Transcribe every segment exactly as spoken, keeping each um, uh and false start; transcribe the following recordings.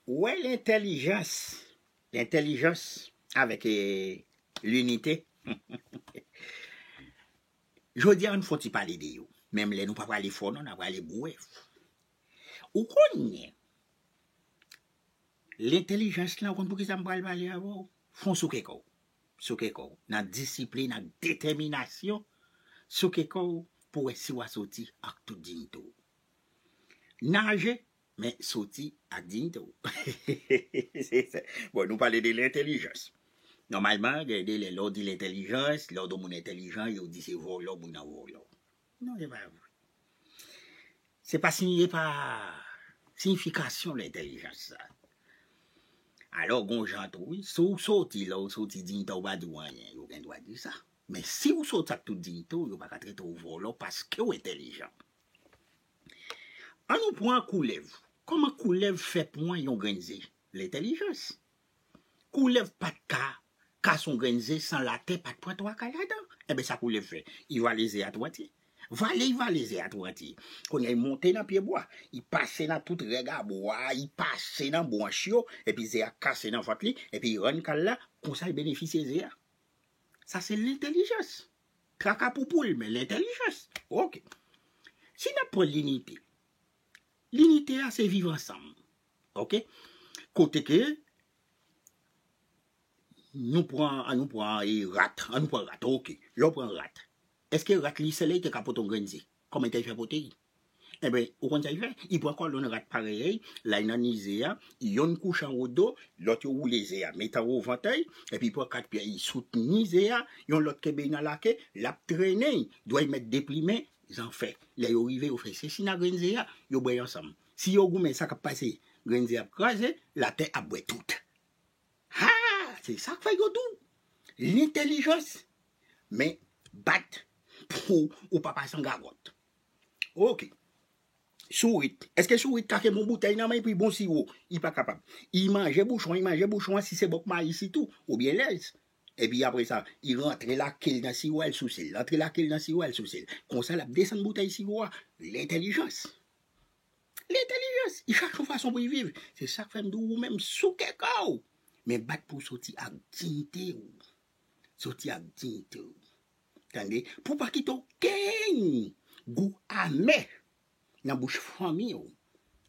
Ou wè lentèlijans, lentèlijans avèk eh, linite. Jodi a, nou fon ti pale de yo. Menm lè nou pa prale fò non, n a prale brèf. Ou konnen, lentèlijans lan, ou konn poukisa m pral pale avè w? Fon souke kò w. Souke kò w. Nan disiplin, nan detèminasyon, souke kò w pou wè si w a soti ak tout diyite w. Naje, men soti ak diyite w. Se sa. Bon, nou pale de lentèlijans. Nòmalman, gen de lè, lè w di lentèlijans, lè w di yon moun entèlijan, yo di se vòlò, moun nan vòlò. Non, se pa vre. Se pa siy-, se pa siyifikasyon lentèlijans sa. Alò, gon jan tou, wi. Si w soti, lè w soti diyite w pa di w anyen, yo gen dwa di sa. Men si w soti ak tout diyite w, yo pa ka trete w vòlò paske w entèlijan. Ann nou pran koulèv. Kòman koulèv fè pran yon grenn ze? Lentèlijans. Koulèv pa t ka kase yon grenn ze san latè pa t pran twa kay ladan. Enben, sa koulèv fè? Li vale ze a tou antye. Vale, li vale ze a tou antye. Kounye a, li monte nan pye bwa. Li pase nan tout règ a bwa, li pase nan branch yo, epi ze a kase nan vant li, epi li rann kay la, konsa li benefisye ze a. Sa se lentèlijans. Traka pou poul, men lentèlijans. Oke. Si n ap pran linite, linite a se viv ansanm. Oke? Kote ke nou pran, an nou pran e, rat, an nou pran rat, oke. Lè w pran rat, èske rat li sèl li te ka pote yon grenn ze? Kòman li te fè pote l? Enben, ou konn sa li fè? Li pran kòlonn rat parèy li, la li nan ni ze a, yonn kouche anwo do, lòt yo woule ze a, mete anwo vant li, epi li pran kat pye, li soutni ze a, yon lòt kenbe li nan lake, l ap trennen, dwèt li mèt deplimen, zanfè. Lè yo rive, yo fè sesi nan grenn ze a, yo bwè ansanm. Si yo goumen, sa k ap pase? Grenn ze a ap kraze, latè ap bwè tout. Ha! Se sa k fè yo di w lentèlijans. Men, bat pou ou pa pase an gagòt. Oke. Sourit. Èske sourit ka kenbe yon boutèy nan men epi bon siwo? Li pa kapab. Li manje bouchon, li manje bouchon an, si se bòk mayi sitou, oubyen lèz. Epi apre sa, li rantre lake l nan siwo a, l souse l. Rantre lake l nan siwo a, l souse l. Konsa, l ap desann boutèy siwo a. Lentèlijans. Lentèlijans. Li chache yon fason pou li viv. Se sa k fè m di w, ou menm, souke kò w. Men bat pou w soti ak diyite w. Soti ak diyite w. Tande? Pou w pa kite okenn gou amè nan bouch fanmi w.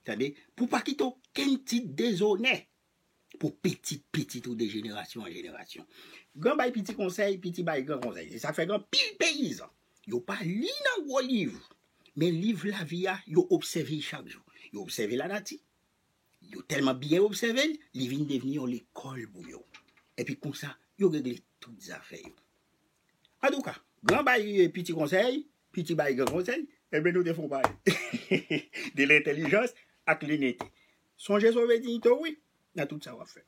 Tande? Pou w pa kite okenn tit dezonè pou pitit pitit ou de jenerasyon an jenerasyon. Gran bay piti konsèy, piti bay gran konsèy. Se sa k fè gen anpil peyizan, yo pa li nan gwo liv, men liv lavi a, yo obsève l chak jou. Yo obsève lanati. Yo tèlman byen obsève l, li vin devni yon lekòl pou yo. Epi konsa, yo regle tout zafè yo. Antouka, gran bay piti konsèy, piti bay gran konsèy, enben nou te fon pale de lentèlijans ak linite. Sonje sove diyite w, wi, nan tout sa w ap fè.